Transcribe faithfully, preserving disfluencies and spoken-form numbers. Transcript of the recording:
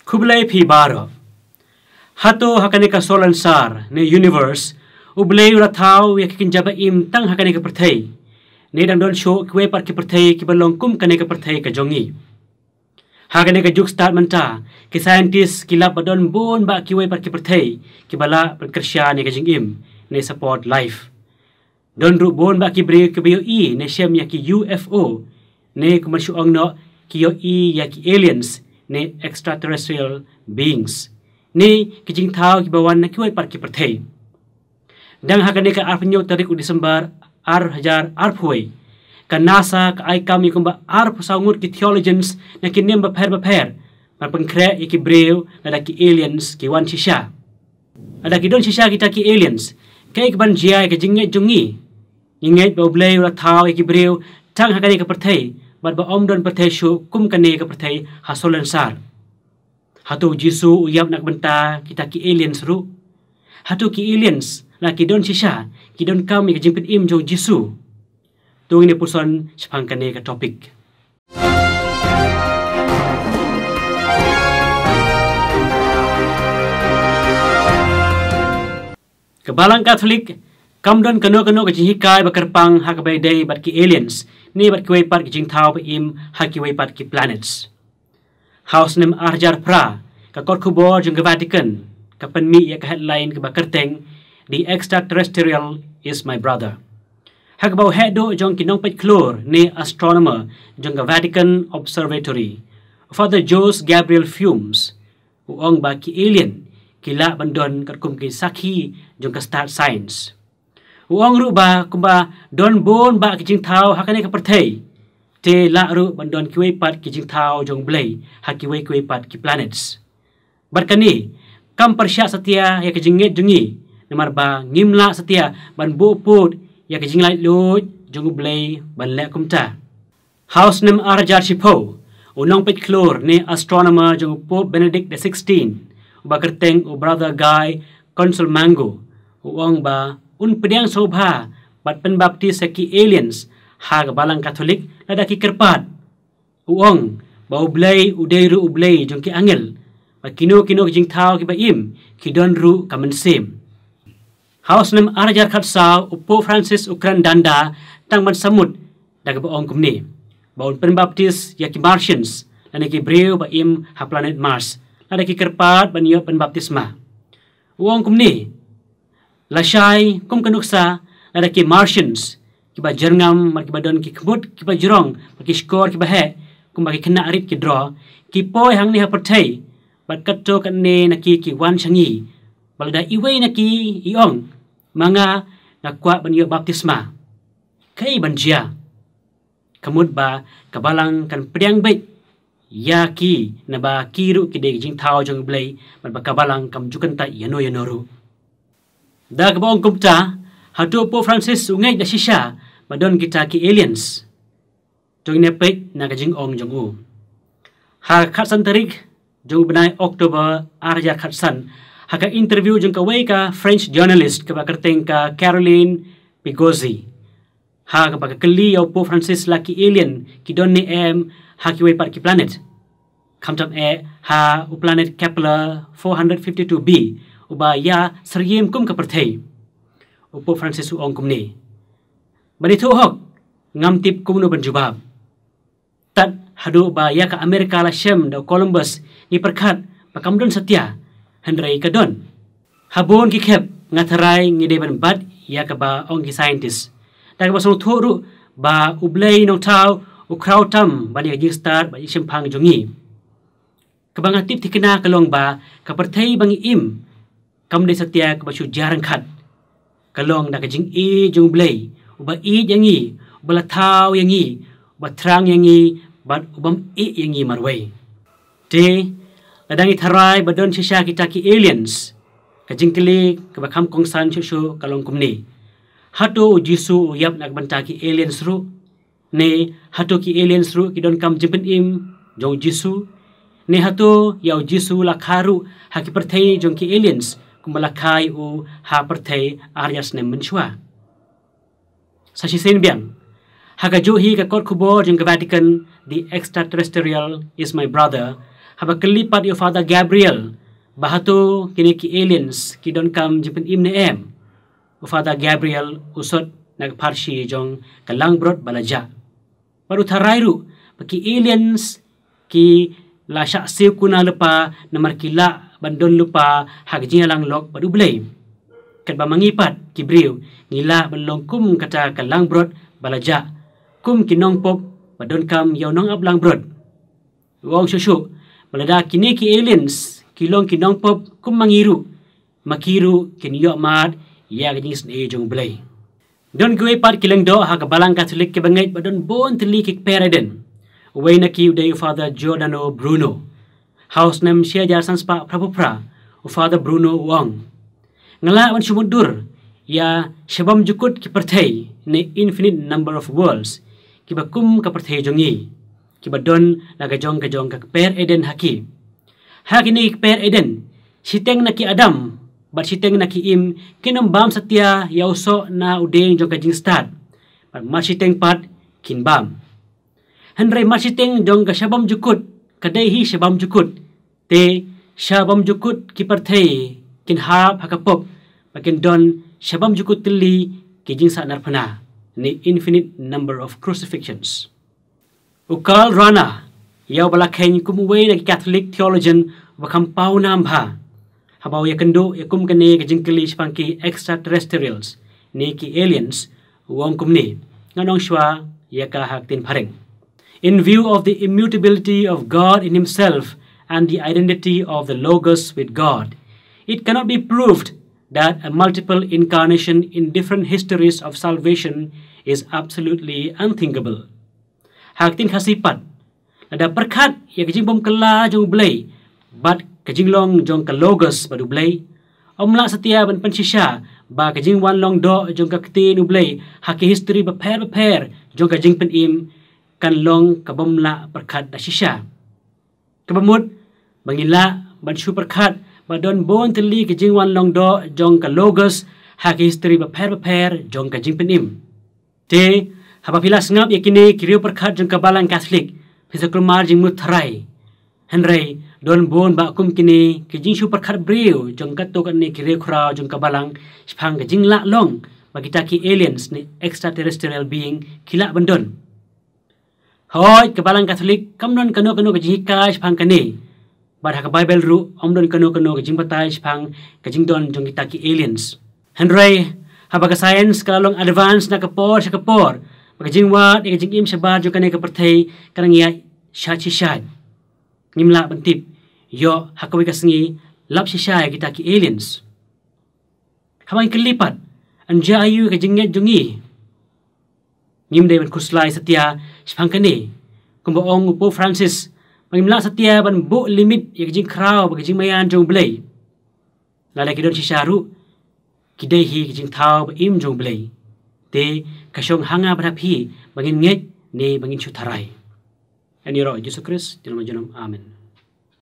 Khublei phi baroh. Hato ha kane ka solensar ne universe, U Blei u la thaw ïa ki kynja ba im tang ha kane ka pyrthei, ne dang don shuh kiwei pat ki pyrthei kiba long kum kane ka pyrthei ka jong ngi? Ha kane ka juk stad mynta, ki scientist ki lap ba don bun bah kiwei pat ki pyrthei kiba lah ban kyrshan ïa ka jingim ne support life. Don ruh bun bah ki briew kiba ïohi ne shem ïa ki U F O, ne kumba shu ong noh, ki ïohi ïa ki aliens ne extraterrestrial beings, ne ki jingthaw kiba wan na kiwei pat ki pyrthei. Dang ha kane ka arphew tarik u December ar hajar arphew, ka NASA ka ai kam ïa kumba arphew saw ngut ki theologians na ki niam bapher bapher ban pynkhreh ïa ki briew lada ki aliens ki wan shisha. Lada ki don shisha kita ki aliens, kaei kaban jia ïa ka jingngeit jong ngi? Ngi ngeit ba U Blei u la thaw ïa ki briew tang ha kane ka pyrthei, bad ba ym don pyrthei shuh kum kane ka pyrthei ha solensar. Hato U Jisu u ïap na ka bynta kita ki aliens ruh? Hato ki aliens, lada ki don shisha, ki donkam ïa ka jingpynim jong U Jisu? To ngin ïa puson shaphang kane ka topic. Ka Balang Katholik kam don kano kano ka jinghikai ba kyrpang ha kaba ïadei bad ki aliens ne bad kiwei pat ki jingthaw ba im ha kiwei pat ki planets. Ha u snem ar hajar phra, ka kot khubor jong ka Vatican ka pynmih ïa ka headline kaba kyrteng, "The Extraterrestrial is My Brother." Ha kaba u heh duh jong ki nongpeit khlur ne astronomer jong ka Vatican Observatory, Father Jose Gabriel Funes, u ong ba ki alien ki lah ban don katkum ki sakhi jong ka stad science. U ong ruh ba kumba don bun bah ki jingthaw ha kane ka pyrthei, te lah ruh ban don kiwei pat ki jingthaw jong U Blei ha kiwei kiwei pat ki planets. Bad kane kam pyrshah satia ïa ka jingngeit jong ngi, namar ba ngim lah satia ban buh pud ïa ka jinglaitluid jong U Blei ban leh kumta. Ha u snem ar hajar shiphew, u nongpeit khlur ne astronomer jong u Pope Benedict the sixteenth, uba kyrteng u Brother Guy Consolmagno, u ong ba un pdiang sngewbha bad pynbaptis ïa ki aliens ha ka Balang Katholik lada ki kyrpad. U ong ba U Blei u dei ruh U Blei jong ki angel, ba kino kino ki jingthaw kiba im ki don ruh ka mynsiem. Ha u snem ar hajar khatsaw, u Pope Francis u kren danda tang ban samut da kaba ong kumne, ba un pynbaptis ïa ki Martians, lane ki briew ba im ha planet Mars, lada ki kyrpad ban ïoh pynbaptisma. U ong kumne, lashai kum ka nuksa, lada ki Martians kiba jyrngam bad kiba don ki khmut kiba jrong bad ki shkor kiba heh, kumba ki khynnah rit ki draw, ki poi hangne ha pyrthei, bad katto katne na ki ki wan sha ngi, bad lada iwei na ki i ong, ma nga, nga kwah ban ïoh baptisma, kaei ban jia? Ka mut ba ka Balang kan pdiang beit ïa ki, naba ki ruh ki dei ki jingthaw jong U Blei, bad ba ka Balang kam ju kyntait ïano ïano ruh. Da kaba ong kumta, hato u Pope Francis u ngeit da shisha ba don kita ki aliens? To ngin ïa peit na ka jingong jong u. Ha ka khatsan tarik jong u bnai October ar hajar khatsan, ha ka interview jong kawei ka French journalist kaba kyrteng ka Caroline Pigozi, ha kaba ka kylli ïa u Pope Francis la ki alien ki don ne em ha kiwei pat ki planet, khamtam eh ha u planet Kepler four hundred fifty-two b, uba ïa syriem kum ka pyrthei, u Pope Francis u ong kumne, ban ithuh hok, ngam tip kumno ban jubab. Tad haduh ba ïa ka Amerika la shem da u Columbus, ngi pyrkhat ba kam don satia, hynrei ka don. Ha bun ki khep nga tharai ngi dei ban bat ïa kaba ong ki scientist, da kaba sngewthuh ruh ba U Blei Nongthaw u khraw tam ban ïa ka jingstad bad jingshemphang jong ngi. Kaba nga tip thikna ka long ba ka pyrthei ba ngi im kam dei satia kaba shu jia ryngkhat. Ka long da ka jingïeit jong U Blei, uba ïeit ïa ngi, uba la thaw ïa ngi, uba thrang ïa ngi, bad ubym ïeh ïa ngi marwei. Te lada ngi tharai ba don shisha kita ki aliens, ka jingkylli kaba kham kongsan shuh shuh ka long kumne, hato U Jisu u ïap na ka bynta ki aliens ruh? Ne hato ki aliens ruh ki donkam jingpynim jong U Jisu? Ne hato ïa U Jisu la kha ruh ha ki pyrthei jong ki aliens, kumba la kha ïa u ha pyrthei ar hajar snem mynshuwa? Sa shisien biang, ha kajuh hi ka kot khubor jong ka Vatican, "The Extraterrestrial is My Brother," Haba kylli pat ïa u Father Gabriel ba hato kine ki aliens ki donkam jingpynim ne em, u Father Gabriel u sot na ka pharshi jong ka langbrot ba la jah. Bad u tharai ruh ba ki aliens ki la shah siew kuna lypa namar ki lah ban don lypa ha ka jingïalang lok bad U Blei. Katba ma ngi pat ki briew ngi lah ban long kum kata ka langbrot ba la jah, kum ki nongpop ba donkam ïa u nongap langbrot. U ong shuh shuh ba lada kine ki aliens ki long ki nongpop kum ma ngi ruh, ma ki ruh kin ïoh mad ïa ka jingisynei jong U Blei. Don kiwei pat ki lyngdoh ha ka Balang Katholik kiba ngeit ba don bun tylli ki kper Eden. Uwei na ki u dei u Father Giordano Bruno. Ha u snem shi hajar san spah phra phew phra, u Father Bruno u ong, nga lah ban shu mutdur ïa shabymjukut ki pyrthei ne infinite number of worlds, kiba kum ka pyrthei jong ngi, kiba don la ka jong ka jong ka kper Eden ha ki. Ha kine ki kper Eden, shiteng na ki Adam bad shiteng na ki Im kin ym bam satia ïa u soh na u dieng jong ka jingstad, bad marshiteng pat kin bam. Hynrei marshiteng jong ka shabymjukut ka dei hi shabymjukut. Te shabymjukut ki pyrthei kin hap ha ka pop ba kin don shabymjukut tylli ki jingsahnarphna ne infinite number of crucifixions. U Karl Rahner, ïa uba la kheiñ kum uwei na ki Catholic theologian uba kham paw nam bha, haba u ïakynduh ïa kum kane ka jingkylli shaphang ki extraterrestrials ne ki aliens, u ong kumne, ngan ong shuwa ïa ka ha ka ktien phareng. In view of the immutability of God in himself and the identity of the Logos with God, it cannot be proved that a multiple incarnation in different histories of salvation is absolutely unthinkable. Ha ka ktien Khasi pat, lada pyrkhat ïa ka jingbym kylla jong U Blei bad ka jinglong jong ka Logos bad U Blei, ym lah satia ban pynshisha ba ka jingwan long doh jong ka ktien U Blei ha ki history bapher bapher jong ka jingpynim kan long ka bym lah pyrkhat da shisha. Kaba mut ba ngi lah ban shu pyrkhat ba don bun tylli ka jingwan long doh jong ka Logos ha ki history bapher bapher jong ka jingpynim. Te haba phi la sngap ïa kine ki riew pyrkhat jong ka Balang Katholik, phi sa kulmar jingmut tharai. Hynrei don bun bah kum kine ki jingshu pyrkhat briew jong katto katne ki riew khraw jong ka Balang shaphang ka jinglah long ba kita ki aliens ne extraterrestrial being ki lah ban don. Hooid, ka Balang Katholik kam don kano kano ka jinghikai shaphang kane. Bad ha ka Baibl ruh ym don kano kano ka jingbatai shaphang ka jingdon jong kita ki aliens. Hynrei haba ka science ka la long advance na ka por sha ka por, ba ka jingwad ïa ka jingim shabar jong kane ka pyrthei ka nang ïaid shait shi shait, ngim lah ban tip ïoh ha kawei ka sngi lap shisha ïa kita ki aliens. Haba ngi kylli pat, yn jia aïu ka jingngeit jong ngi? Ngim dei ban khuslai satia shaphang kane. Kumba ong u Pope Francis, ba ngim lah satia ban buh limit ïa ka jingkhraw bad ka jingmaïan jong U Blei. Lada ki don shisha ruh, ki dei hi ka jingthaw ba im jong U Blei. Te ka shong ha nga bad ha phi ba ngin ngeit ne ba ngin shu tharai. Ïa u Jisu Khrist, Trai jong ngi. Amen.